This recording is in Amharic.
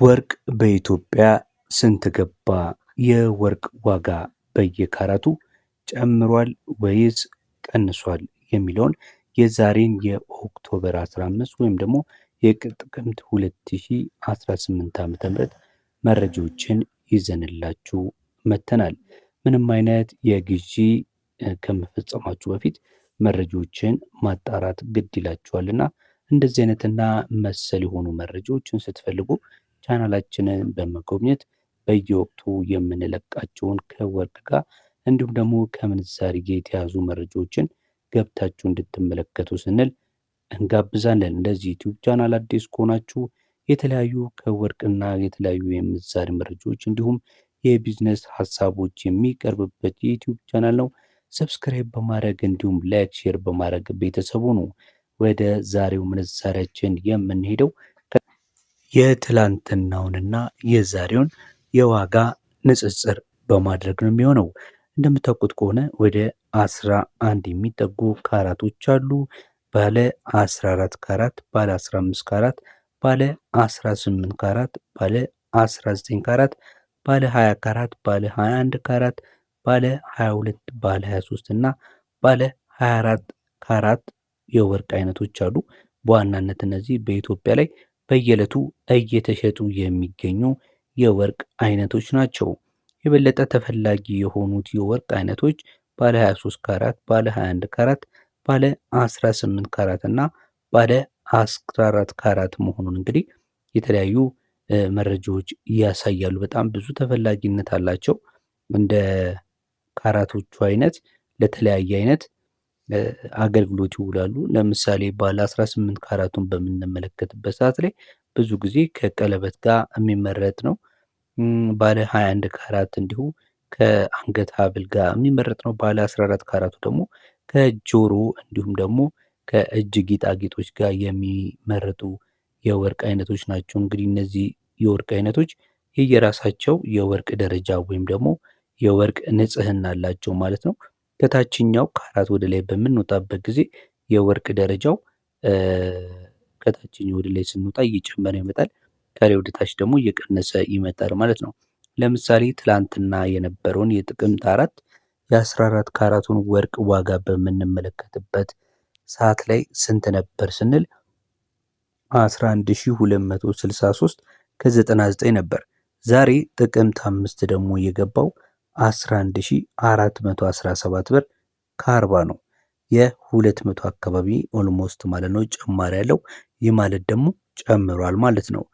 ወርቅ በኢትዮጵያ ስንት ገባ? የወርቅ ዋጋ በየካራቱ ጨምሯል ወይስ ቀንሷል? የሚለውን የዛሬን የ October 15 ወይም ደግሞ የጥቅምት 2018 ዓ.ም መረጃዎችን ይዘንላችሁ መጥተናል። ምንም አይነት የግዢ ከመፈጸማችሁ በፊት መረጃዎችን ማጣራት ግድ ይላችኋልና እንደዚህ አይነትና መሰል የሆኑ መረጃዎችን ስትፈልጉ ቻናላችንን በመጎብኘት በየወቅቱ የምንለቃቸውን ከወርቅ ጋር እንዲሁም ደግሞ ከምንዛሪ ጋር የተያዙ መረጃዎችን ገብታችሁ እንድትመለከቱ ስንል እንጋብዛለን። ለዚህ YouTube channel አዲስ ከሆናችሁ የተለያዩ ከወርቅና የተለያዩ የምንዛሪ መረጃዎች እንዲሁም የቢዝነስ ሀሳቦች የሚቀርብበት የ YouTube channel ነው። Subscribe በማድረግ እንዲሁም like፣ share በማድረግ ቤተሰቡ ነው። ወደ ዛሬው ምንዛሪያችን የምንሄደው የትላንትናውንና የዛሬውን የዋጋ ንጽጽር በማድረግ ነው የሚሆነው። እንደምታውቁት ከሆነ ወደ 11 የሚጠጉ ካራቶች አሉ። ባለ 14 ካራት፣ ባለ 15 ካራት፣ ባለ 18 ካራት፣ ባለ 19 ካራት፣ ባለ 20 ካራት፣ ባለ 21 ካራት፣ ባለ 22፣ ባለ 23 እና ባለ 24 ካራት የወርቅ አይነቶች አሉ። በዋናነት እነዚህ በኢትዮጵያ ላይ በየዕለቱ እየተሸጡ የሚገኙ የወርቅ አይነቶች ናቸው። የበለጠ ተፈላጊ የሆኑት የወርቅ አይነቶች ባለ 23 ካራት፣ ባለ 21 ካራት፣ ባለ 18 ካራት እና ባለ 14 ካራት መሆኑን እንግዲህ የተለያዩ መረጃዎች ያሳያሉ። በጣም ብዙ ተፈላጊነት አላቸው። እንደ ካራቶቹ አይነት ለተለያየ አይነት አገልግሎት ይውላሉ። ለምሳሌ ባለ 18 ካራቱን በምንመለከትበት ሰዓት ላይ ብዙ ጊዜ ከቀለበት ጋር የሚመረጥ ነው። ባለ 21 ካራት እንዲሁ ከአንገት ሀብል ጋር የሚመረጥ ነው። ባለ 14 ካራቱ ደግሞ ከጆሮ እንዲሁም ደግሞ ከእጅ ጌጣጌጦች ጋር የሚመረጡ የወርቅ አይነቶች ናቸው። እንግዲህ እነዚህ የወርቅ አይነቶች የየራሳቸው የወርቅ ደረጃ ወይም ደግሞ የወርቅ ንጽህና አላቸው ማለት ነው። ከታችኛው ካራት ወደ ላይ በምንወጣበት ጊዜ የወርቅ ደረጃው ከታችኛው ወደ ላይ ስንወጣ እየጨመረ ይመጣል። ከላይ ወደ ታች ደግሞ እየቀነሰ ይመጣል ማለት ነው። ለምሳሌ ትላንትና የነበረውን የጥቅምት 4 የ14 ካራቱን ወርቅ ዋጋ በምንመለከትበት ሰዓት ላይ ስንት ነበር ስንል 11263 ከ99 ነበር። ዛሬ ጥቅምት 5 ደግሞ የገባው 11417 ብር ከ40 ነው። የ200 አካባቢ almost ማለት ነው ጭማሪ ያለው። ይህ ማለት ደግሞ ጨምሯል ማለት ነው።